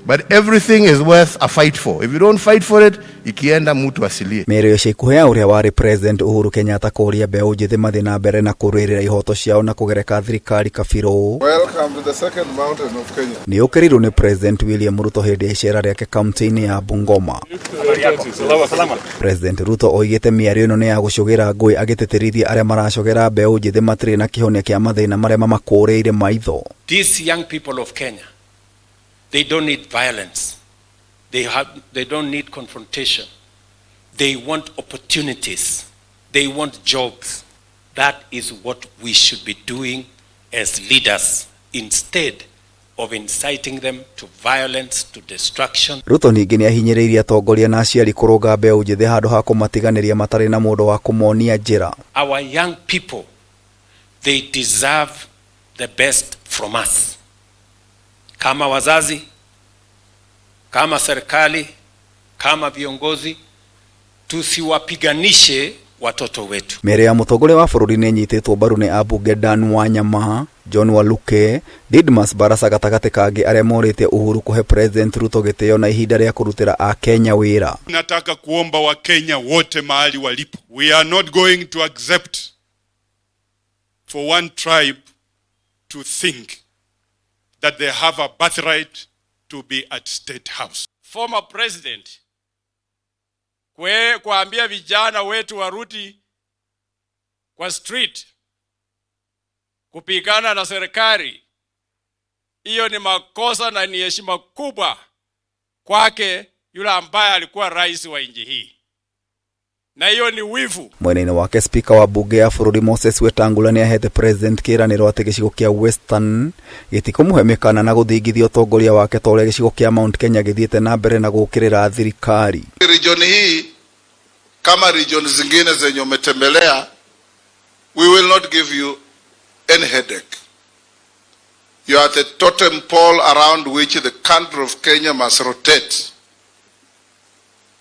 But everything is worth a fight for. If you don't fight for it, ikienda mtu asilie. Mĩario ica ikuhĩ ya ũrĩa warĩ President Uhuru Kenyatta kũũria mbeũ njĩthĩ mathiĩ na mbere na kũrũĩrĩra ihoto ciao na kũgereka thirikari kabirũ. Welcome to the second mountain of Kenya. Nĩ ũkĩrĩirwo nĩ President William Ruto hĩndĩ ya icera rĩake kaunti-inĩ ya Bungoma. President Ruto oigĩte mĩario ĩno nĩ ya gũcũgĩra ngũĩ agĩtĩtĩrithia arĩa maracogera mbeũ njĩthĩ matirĩ na kĩhonia kĩa mathĩna marĩa mamakũrĩire maitho. These young people of Kenya, they don't need violence. They don't need confrontation. They want opportunities. They want jobs. That is what we should be doing as leaders instead of inciting them to violence, to destruction. Ruto ningĩ nĩ ahinyĩrĩirie atongoria na aciari kũrũnga mbeũ njĩthĩ handũ ha kũmatiganĩria matarĩ na mũndũ wa kũmonia njĩra. Our young people, they deserve the best from us. Kama wazazi, kama serikali, kama viongozi, tusiwapiganishe watoto wetu. Mĩario ya mũtongoria wa bũrũri nĩ ĩnyitĩtwo mbaru nĩ ambunge Dan Wanyama, John Waluke, Didmus Barasa gatagatĩ kangĩ arĩa morĩtie Uhuru kũhe President Ruto gĩtĩo na ihinda rĩa kũrutĩra akenya wĩra. Nataka kuomba Wakenya wote mahali walipo, we are not going to accept for one tribe to think that they have a birthright to be at State House. Former president kuambia vijana wetu warudi kwa street kupigana na serikali, hiyo ni makosa na ni heshima kubwa kwake yule ambaye alikuwa rais wa nchi hii, na hiyo ni wivu. Mwena-inĩ wake, spika wa bunge ya bũrũri Moses Wetangula nĩ ahete President kĩĩranĩro atĩ gĩcigo kĩa Western gĩtikũmũhe mĩkana na gũthingithia ũtongoria wake ta ũrĩa gĩcigo kĩa Mount Kenya gĩthiĩte na mbere na gũũkĩrĩra thirikari. Region hii kama region zingine zenye umetembelea, we will not give you any headache. You are the totem pole around which the country of Kenya must rotate.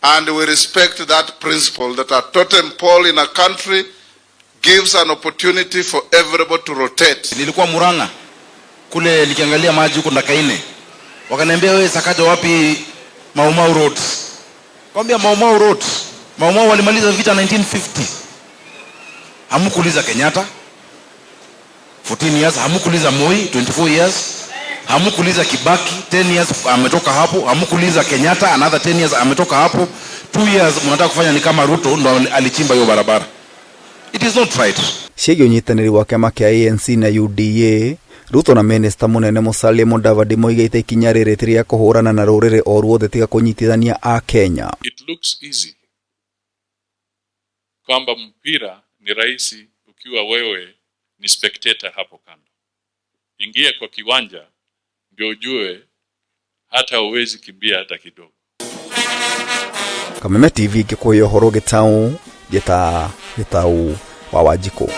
And we respect that principle that a totem pole in a country gives an opportunity for everybody to rotate. Nilikuwa Murang'a kule nikiangalia maji huko Ndakaine, wakaniambia, "Wewe Sakaja, wapi Mau Mau Road?" Kwambia Mau Mau Road, Mau Mau walimaliza vita 1950. Hamkuuliza Kenyatta 14 years, hamkuuliza Moi 24 years, hamkuuliza Kibaki 10 years ametoka hapo, hamkuuliza Kenyatta another 10 years ametoka hapo. 2 years mnataka kufanya ni kama Ruto ndo alichimba hiyo barabara. It is not right. Ciĩgiĩ ũnyitanĩri wa kĩama kĩa ANC na UDA, Ruto na minista mũnene Musalia Mudavadi moigĩte ikinya rĩrĩ ti rĩa kũhũrana na rũrĩrĩ o ruothe tiga kũnyitithania akenya. It looks easy kwamba mpira ni rahisi ukiwa wewe ni spectator hapo kando. Ingia kwa kiwanja ndio ujue hata huwezi kimbia hata kidogo. Kameme TV ngĩkũhe ũhoro gĩtaũ gĩta gĩtaũ wa Wanjikũ.